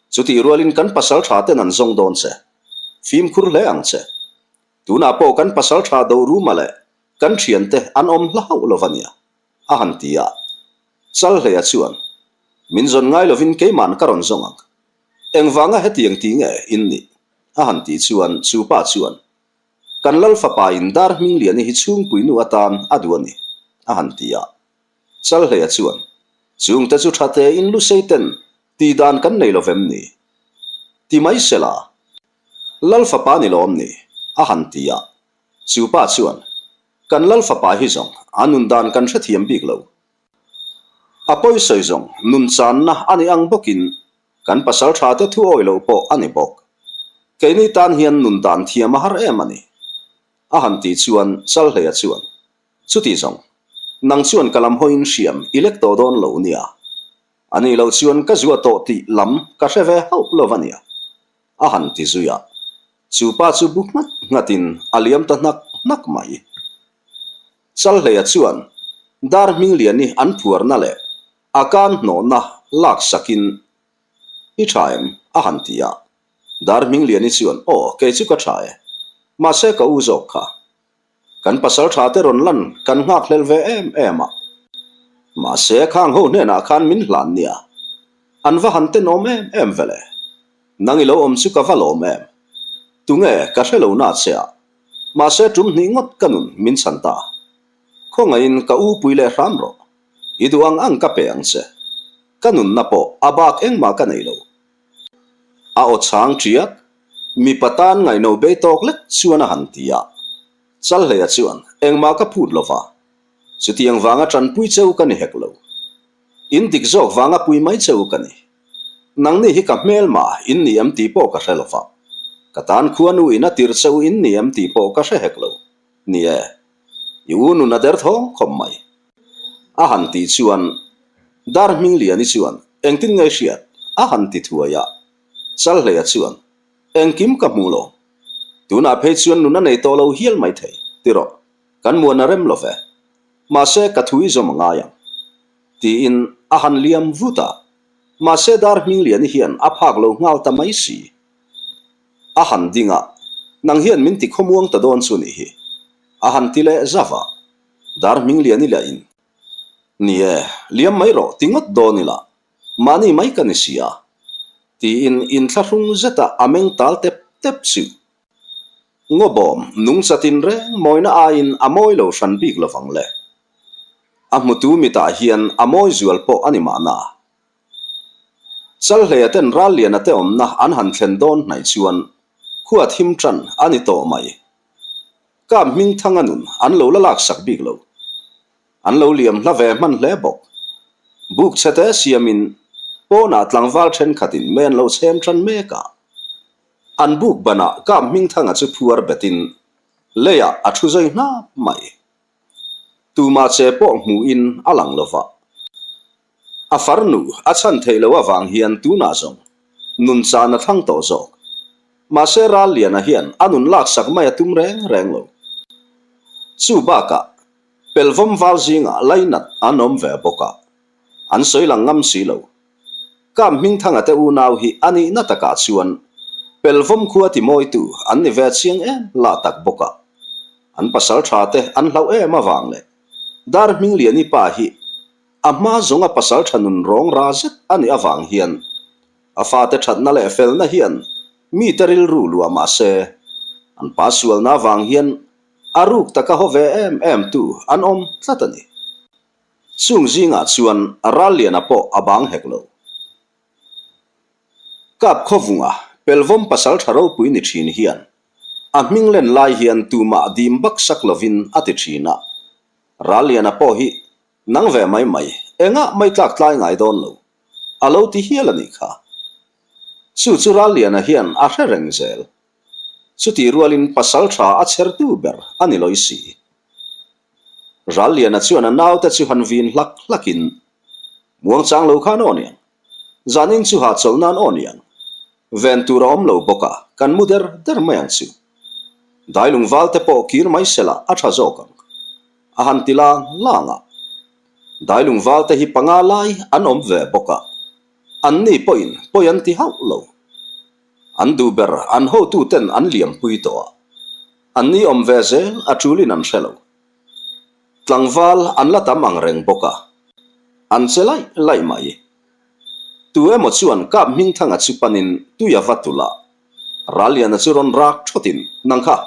chutih rualin kan pasal tha ten an zawng dawn che. Fimkhur hle ang che. Tunah pawh kan pasal tha do ruma leh kan thiante an awm hla hauh lo va nia, a han ti a. Chalhleia chuan, Min zawn ngai lovin keima'n ka rawn zawng ang. Engvanga hetiang ti nge in nih? a han tih chuan chu pa chuan, Kan Lal fapa in dar Hmingliani hi chhungpuinu atan a duh a ni, a han ti a. Chalhleia chuan, Chungte chu tha tein lusei ten tih dan kan nei lo vem ni? Ti mai se la, Lal fapa ni lawm ni? A han ti a. Chu pa chuan, Kan lal fapa hi zawng a nun dan kan hrethiam bik lo. A pawi sawi zawng nun channa a ni ang bawkin kan pasal tha te thu awi loh pawh a ni bawk. Keini tan hian nun dan thiam a har em a ni. A han ti chuan Chalhleia chuan, Chuti zawng, nang chuan ka lam hawiin hriam i lek tawh dawn lo nia. A nih loh chuan ka zuah tawh tih lam ka hre ve hauh lo va nia. A han ti zui a. Chu pa chu bu nghat nghatin a liam ta hnak hnak mai. Chalhleia chuan dar Hmingliani an phuarna leh a kan hnawhna lak sakin I tha em? a han ti a. Dar Hmingliani chuan Aw, kei chu ka tha e. Mahse ka u zawk kha. Kan pasal tha te rawn lan kan nghak hlel ve em em a. Mahse khang ho hnenah khan min hlan nia. An va han tenawm em em vele. Nang i lo awm chu ka va lawm em. Tunge ka hre lo na che a. Mahse tum hnih ngawt ka nun min chhan ta. Khawngaihin ka u pui leh hram rawh. I duh ang ang ka pe ang che. Ka nunna pawh a bak engmah ka nei lo. A aw chhang ṭiak, mipa tan ngaihno bei tawk lek chuan a han ti a. Chalhleia chuan engmah ka phut lo va, chutiang vanga ṭanpui cheu ka ni hek lo. In dik zawk vanga pui mai cheu ka ni. Nangni hi ka hmelma in ni em tih pawh ka hre lo va, ka tan khuanu in a tir cheu in ni em tih pawh ka hre hek lo. Ni e, i u nun a der thawng khawp mai. A han tih chuan Dar Hmingliani chuan engtin nge hriat a han ti thuai a, Chalhleia chuan engkim ka hmu lo. Tunah phei chuan nun a nei tawh lo hial mai thei, ti rawh, kan muan a rem lo ve. Mahse ka thu i zawm a ngai ang. Tiin a han liam vut a, mahse Dar Hmingliani hian a phak lo nghal ta mai si. A han ding a, nang hian min ti khawmuang ta dawn chu nih hi. A han ti leh zauh a. Dar Hmingliani leh in, Ni e, liam mai rawh ti ngawt dawn ila, mahni mai ka ni si a, tiin inthlahrung zeta a meng tal tep tep chu. Ngawbawm nungcha tinreng mawina aiin a mawi lo hran bik lovang le. A hmutu mitah hian a mawi zual pawh a ni mahna. Chalhleia ten Ralliana te awmna an han thlen dawn hnaih chuan khua thim tan a ni tawh mai. Kap Hmingthanga nun an lo la laksak bik lo. An lo liam hla ve hman hle bawk. Buk chhete siamin pawnah tlangval thenkhatin mei an lo chhem tan mek a. An buk banah Kap Hmingthanga chu phuar betin leiah a thu zai hnap mai. Tumah che pawh hmuhin a lang lo va. A farnu a chhan theih loh avang hian tunah zawng nun chan a thlang tawh zawk. Mahse Ralliana hian a nun laksak mai a tum reng reng lo. Chu bakah Pelvawm val zingah lainat an awm ve bawk a, an sawi lang ngam si lo. Kam Hmingthanga te unau hi a nihna takah chuan Pelvawm khua timawitu an ni ve chiang em lah tak bawk a, an pasal tha te an hlauh em avang leh Dar Hmingliani pa hi A hma zawnga pasal tha nun rawng ra zet a nih avang hian a fate thatna leh felna hian mite rilru luah mah se, an pa sualna avang hian a ruk taka haw ve em em tu an awm tlat a ni. Chung zingah chuan Ralliana pawh a bang hek lo. Kap khawvunga Pelvawm pasal tha ropui ni thin hian a hming len lai hian tumah dim bak sak lovin a ti thin a, Ralliana pawh hi Nang ve mai mai, engah mai tlak tlai ngai dawn lo, a lo ti hial a nih kha. Chu chu Ralliana hian a hre reng zel. Chutih rualin pasal tha a chhertu ber a ni lawi si. Ralliana chuan a naute chu han vin hlak hlakin, Muangchang lo khan aw niang, zanin chu hahchawlh nan aw niang, Ven tur a awm lo bawk a, kan mu der der mai ang chu. Dailung val te pawh kir mai sela a tha zawk ang. A han ti lang lang a. Dailung val te hi panga lai an awm ve bawk a, anni pawhin pawi an ti hauh lo. An duh ber an hotu ten an liampui tawh a, anni awm ve zel a tulin an hre lo. Tlangval an la tam ang reng bawk a, an che laih laih mai. Tu emaw chuan Kap Hmingthanga chu panin tui a va tulh a, Ralliana chu rawn rak thawtin, Nang kha,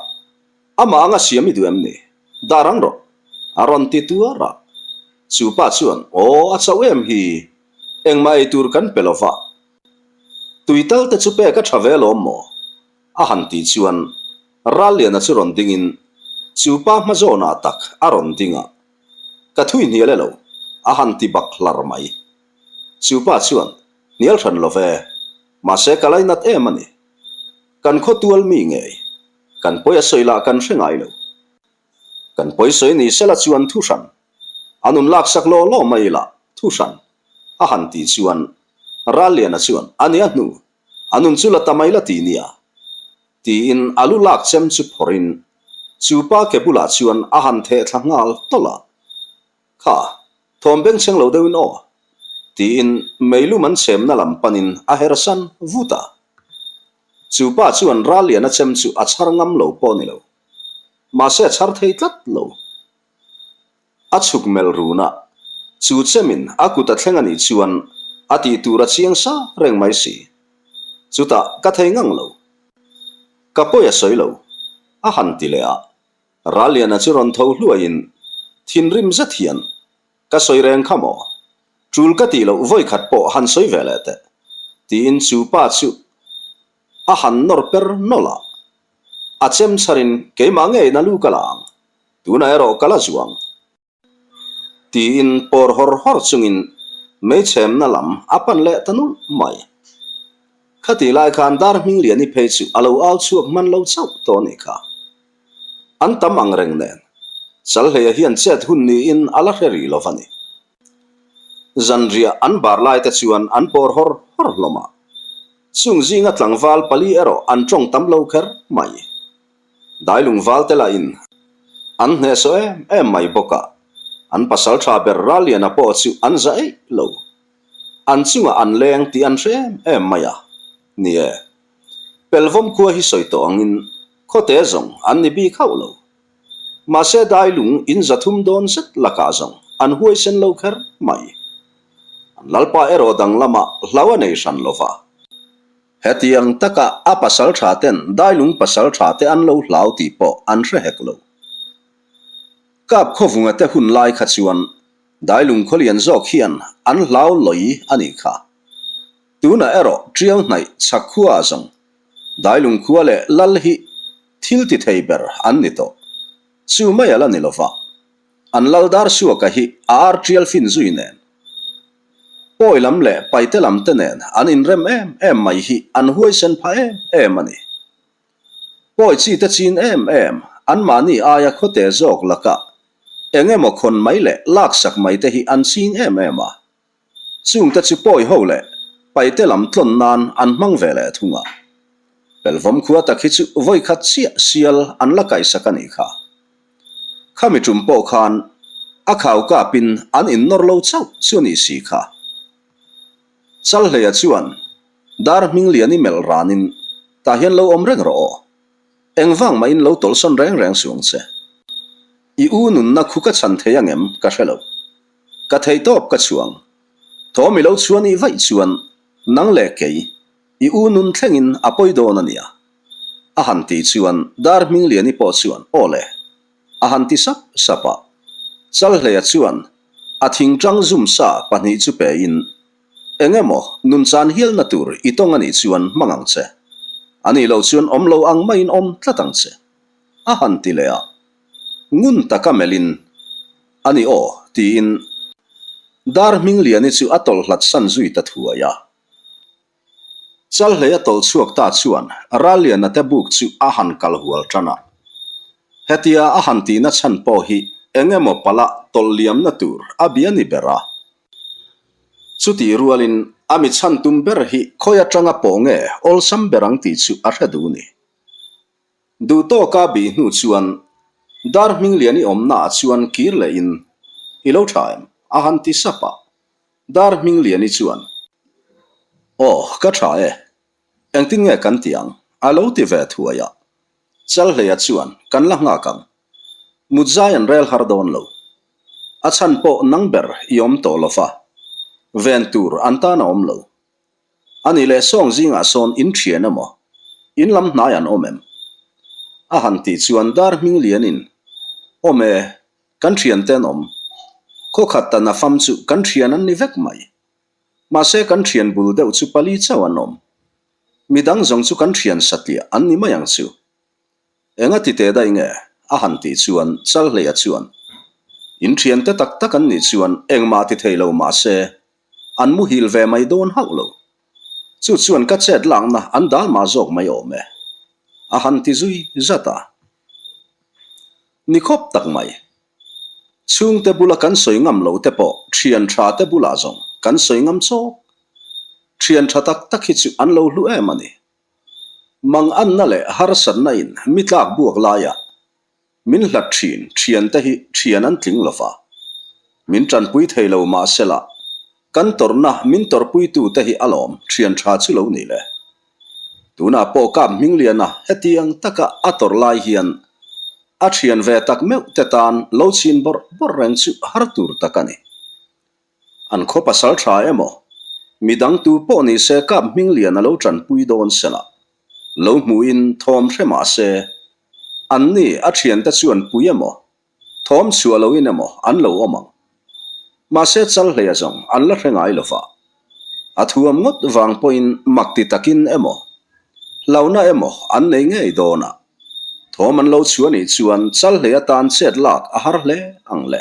amah anga siam i duh em ni? Dah rang rawh, a rawn ti tuar a. Chu pa chuan, Aw, a chauh em hi, engmah ei tur kan pe lo va. Tui tal te chu pek a tha ve lawm maw? a han tih chuan. Ralliana chu rawn dingin chu pa hma zawnah tak a rawn ding a, Ka thui hnial e lo, a han ti bak hlar mai. Chu pa chuan, Hnial hran lo ve, mahse ka lainat em a ni. Kan khaw tual mi ngei, kan pawi a sawi lah kan hre ngai lo. Kan pawi sawi ni sela chuan thu hran, a nun laksak law law mai lah thu hran, a han ti chuan Ralliana chuan, A nia hnu, a nun chu la ta mai la ti nia. Tiin a lu lak chem chu phawrhin chu pa ke bulah chuan a han theh thla nghal tawlh a. Kha, thawm bengchheng lo deuhin aw, tiin meilum an chhemna lam panin a her san vut a. Chu pa chuan Ralliana chem chu a chhar ngam lo pawh a ni lo. Mahse a chhar thei tlat lo. A chhuk melh run a, chu chemin a kut a thleng a nih chuan a tih tur a chiang sa reng mai si. Chutah ka thei ngang lo. Ka pawi a sawi lo, a han ti leh a. Ralliana chu rawn tho hluaiin thinrim zet hian, Ka sawi reng kha maw? Tul ka tih loh vawikhat pawh han sawi ve leh teh, tiin chu pa chu a han nawr per nawlh a. A chem chharin keimah ngeiin a lu ka la ang. Tunah erawh ka la zuang. Tiin pawr hawr hawr chungin meichhemna lam a pan leh ta nulh mai. Khatih lai khan dar hming Liani phei chu a lo au chhuak hman lo chauh tawh a nih kha. An tam ang reng nen Chalhleia hian chet hun niin a la hre rih lo va ni. Zanriah an bar lai te chuan an pawr hawr hawr hlawm a. Chung zinga tlangval pali erawh an tawng tam lo kher mai. Dailung val te lahin an hnehsawh em em mai bawk a, an pasal tha ber Ralliana pawh chu an za eih lo. An chungah an leng tih an hre em em mai a, ni e. Pelvawm khua hi sawi tawh angin khawte zawng an ni bik hauh lo. Mahse Dailung in zathum dawn zet lakah zawng an huaisen lo kher mai. An lalpa erawh danglamah hlau a nei hran lo va. Hetiang taka a pasal tha ten Dailung pasal tha te an lo hlau tih pawh an hre hek lo. Kap khawvunga te hun lai kha chuan Dailung khawlian zawk hian an hlau lawi a nih kha. Tunah erawh Tiau hnaih chhak khua ah zawng Dailung khua leh Lal hi thil ti thei ber an ni tawh. Chu mai a la ni lova. An Lal dar suaka hi a ar tial fin zui nen. Pawi lam leh paite lam te nen an inrem em em mai hi an huaisen phah em em a ni. Pawi chi te chin em em anmahni aia khawte zawk lakah eng emaw khawn mai leh laksak mai te hi an ching em em a. Chungte chu pawi ho leh paite lam tlawn nan an hmang ve leh thung a. Pelvawm khua tak hi chu vawikhat chiah sial an la kaihsak a nih kha. Khami tum pawh khan a khau kapin an innawr lo chauh chu a nih si kha. Chalhleia chuan dar hming lian i melh ranin tah hian lo awm reng rawh aw. Engvang mahin lo tawlhsawn reng reng suh ang che. I u nunna khu ka chhan thei angem ka hre lo. Ka thei tawp ka chhuang. Thawm i lo chhuah nih vaih chuan nang leh kei i u nun thlengin a pawi dawn a nia. A han tih chuan dar hming Liani pawh chuan aw le a han ti sap sap a. Chalhleia chuan a thingtang zum sa pahnih chu pe in eng emaw nun chan hialna tur i tawng a nih chuan hmang ang che. A nih loh chuan awm lo ang maiin awm tlat ang che. A han ti leh a. Ngun taka melhin a ni aw tiin dar hming Liani chu a tawlh hlat san zui ta thuai a. Chalhlei a tawlh chhuak ta chuan Ralliana te buk chu a han kal hual tan a. Hetia a han tihna chhan pawh hi eng emaw pala tawlh liamna tur a bia ni ber a. Chutih rualin a mi chhan tum ber hi khawi atanga pawh nge awlsam ber ang tih chu a hre duh ni. Duh tawka bih hnu chuan dar hming lian i awmnaah chuan kir lehin i lo tha em? a han ti sap a. Dar hming Liani chuan, Aw, ka tha e. Engtin nge kan ti ang? A lo ti ve thuai a. Chalhleia chuan, Kan la nghak ang. Mutzai an rel har dawn lo. A chhan pawh nang ber i awm tawh lo va. Ven tur an tan a awm lo. A nih leh sawng zingah sawn in thian emaw, in lam hnai an awm em? A han tih chuan Dar hming Lianin, Awm e, Kan thian te an awm. Khawkhat tan a fam chu kan thian an ni vek mai. Mahse kan thian bul deuh chu pali chauh an awm. Midang zawng chu kan thian satliah an ni mai ang chu. Enga ti teh daih nge? a han tih chuan Chalhleia chuan, In thiante tak tak an nih chuan engmah ti thei lo mah se, an muhil ve mai dawn hauh lo. Chu chuan ka chet lakna an dal mah zawk mai awm e, a han ti zui zat a. Ni khawp tak mai. Chhungte bula kan sawi ngam lo te pawh thian tha te bulah zawng kan sawi ngam chawk. Thian tha tak tak hi chu an lo hlu em a ni. Mang anna leh harsatna in mi tlak buak laia min hlat thin thiante hi thian an tling lo va. Min tanpui thei lo mahsela kan tawrhna min tawrhpuitu te hi alawm thian tha chu lo ni le. Tunah pawh kap hmingliana hetiang taka a tawrh lai hian a thian ve tak meuh te tan lo chin bawrh bawrh reng chu har tur tak a ni. An khaw pasal tha emaw? Midang tu pawh ni se kap hming lian a lo tanpui dawn sela. Lo hmuhin thawm hre mah se, an ni a thiante chuan pui emaw, thawm chhuah loin emaw an lo awm ang. Mahse Chalhleia zawng an la hre ngai lova. A thuam ngawt vang pawhin mak ti takin emaw, hlauhna emaw an nei ngei dawn a. Thawm an lo chhuah nih chuan Chalhleia tan chet lak a har hle ang le.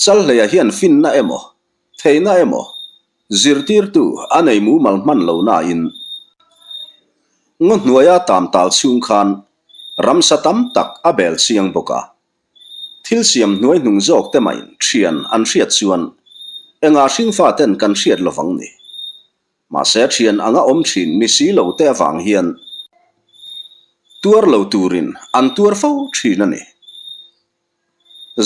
Chalhleia hian finna emaw, theihna emaw, zirtirtu a nei mumal hman lo nain ngaw hnuaia tam tal chhung khan ramsa tam tak a bel chiang bawk a. Thil siam hnuai hnung zawk te maiin thian an hriat chuan engah hringfa ten kan hriat lovang ni. Mahse thian anga awm thin ni si lo te avang hian tuar lo turin an tuar fo thin a ni.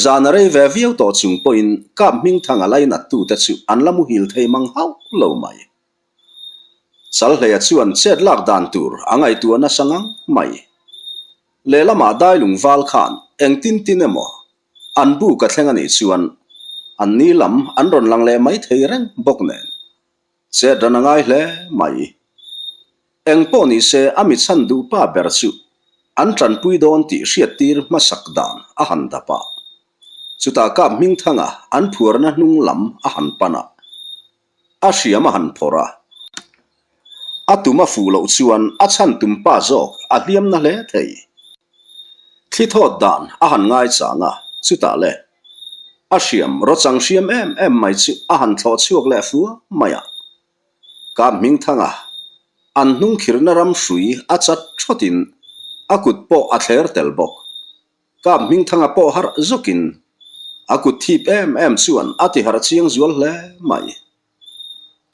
Zan a rei ve viau tawh chung pawhin kap hmingthang a lainat tute chu an la muhil thei mang hauh lo mai. Chalhleia chuan chet lak dan tur a ngaihtuah nasa ngang mai. Lehlamah dailung val khan engtin tin emaw An bu ka thleng a nih chuan an ni lam an rawn lang leh mai thei reng bawk nen. Chet ran a ngai hle mai. Eng pawh ni se a mi chhan duh pa ber chu an tanpui dawn tih hriattir hmasak dan a han dap a. Chutah kap hmingthanga an phuarna hnung lam a han pan a. A hriam a han phawrh a. A tum a fuh loh chuan a chhan tum pa zawk a hliam na hle thei. Thli thawt dan a han ngai chang a, chutah le, a hriam rawchang hriam em em mai chu a han thlawh chhuak leh fua mai a. Kap Hmingthanga an hnung khirna ram hrui a chat thawtin a kut pawh a thler tel bawk. Kap Hmingthanga pawh harh zawkin a kut thip em em chuan a ti harh chiang zual hle mai.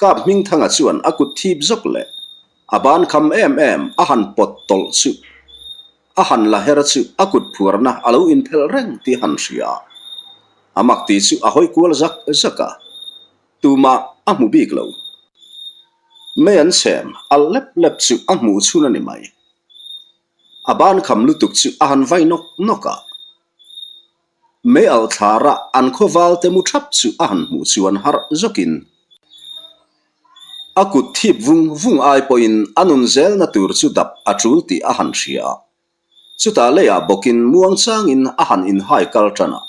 Kap Hmingthanga chuan a kut thip zawk leh a ban kham em em a han pawt tawlh chu a han la her chu a kut phuarna a lo inphelh reng tih a han hria a. A mak tih chu a hawi kual zak zak a, tumah a hmu bik lo. Mei an chhem alh lep lep chu a hmuh chhun a ni mai. A ban kham lutuk chu a han vai nawk nawk a. Mei alh thlara an khawval te mu thap chu a han hmuh chuan harh zawkin a kut thip vung vung ai pawhin a nun zelna tur chu dap a tul tih a han hria a. Chutah leiah bawkin muangchangin a han inhai kal tan a.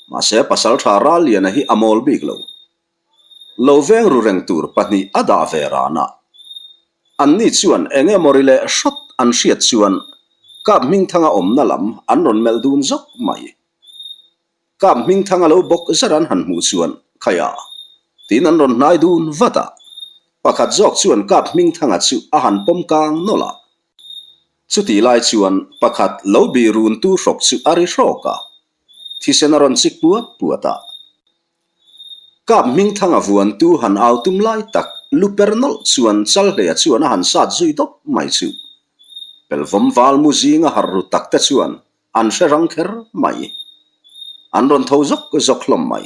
Mahse pasaltha Ralliana hi a mawl bik lo. Lo veng ru reng tur pahnih a dah ve ran a. Anni chuan eng emaw ri leh hrawt an hriat chuan Kap Hmingthanga awmna lam an rawn melh dun zawk mai. Kap Hmingthanga lo bawk zar an han hmuh chuan Khaia tiin an rawn hnai dun vat a. Pakhat zawk chuan Kap Hmingthanga chu a han pawm kang nawlh a. Chutih lai chuan pakhat lo bih runtu hrawk chu a ri hrawk a, thisen a rawn chik puat puat a. Kap Hmingthanga vuantu han au tum lai tak lu per nawlh chuan Chalhleia chuan a han sat zui dawp mai chu. Pelvawm val mu zinga harh ru tak te chuan an hre rang kher mai. An rawn tho zawk zawk hlawm mai.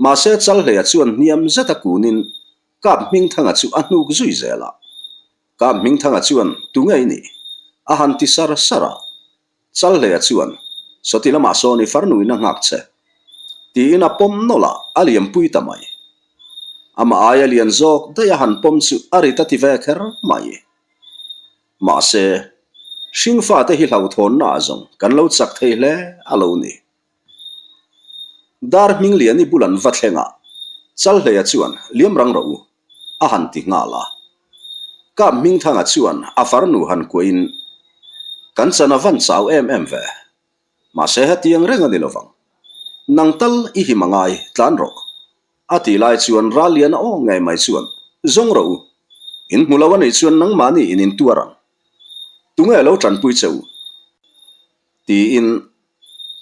Mahse Chalhleia chuan hniam zeta kunin Kap Hmingthanga chu a hnuk zui zel a. Kap Hmingthanga chuan tu ngei ni? A han ti sar sar a. Chalhleia chuan, Sawti lamah sawn i farnuin a nghak che. Tiin a pawm nawlh a, a liampui ta mai. Amah aia lian zawk daih a han pawm chu a ri ta ti ve kher mai. Mahse, hringfate hi hlauhthawnna ah zawng kan lo chak thei hle a lo ni. Dar Hmingliani bul an va thleng a, Chalhleia chuan, Liam rang rawh u, a han ti nghal a. Kap Hmingthanga chuan a farnu han kuahin. Kan chan a van chau em em ve. Mahse hetiang reng a ni lovang. Nang tal i him a ngai, tlan rawh. A ti lai chuan Ralliana aw ngei mai chuan, Zawng rawh u. In hmu lo a nih chuan nangmahni in intuar ang. Tunge lo tanpui che u? Tiin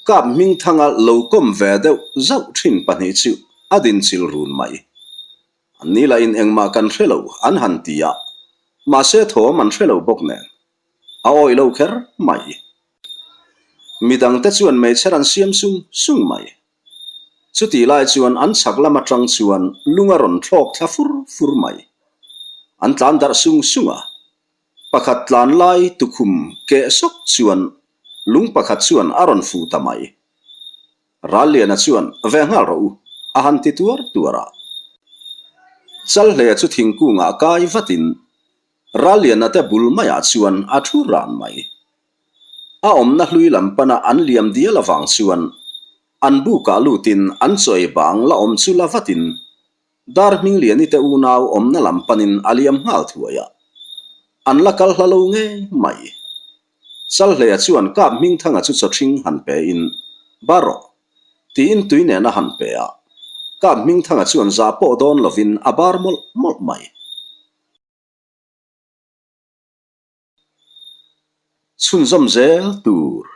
Kap Hmingthanga lo kawm ve deuh zauh thin pahnih chu a dinchilh run mai. An ni lahin engmah kan hre lo an han ti a, mahse thawm an hre lo bawk nen. A awih lo kher mai. Midangte chuan meichher an siam sung sung mai. Chutih lai chuan an chhak lam atang chuan lung a rawn thlawk thla fur fur mai. An tlan darh sung sung a. Pakhat tlan lai tukhum keh sawk chuan lung pakhat chuan a rawn fuh ta mai. Ralliana chuan ve nghal rawh u, a han ti tuar tuar a. Chalhleia chu thingkungah kai vatin Ralliana te bul maiah chuan a thu ran mai. A awmna hlui lam pana an liam dial avang chuan an bukah lutin an chawi bang la awm chu la vatin Dar Hmingliani te unau awmna lam panin a liam nghal thuai a. An la kal hla lo ngei mai. Chalhleia chuan Kap Hmingthanga chu chawthring han pe in, Bar rawh, tiin tui nen a han pe a. Kap Hmingthanga chuan zah pawh dawn lovin a bar mawlh mawlh mai. Chhunzawm zel tur.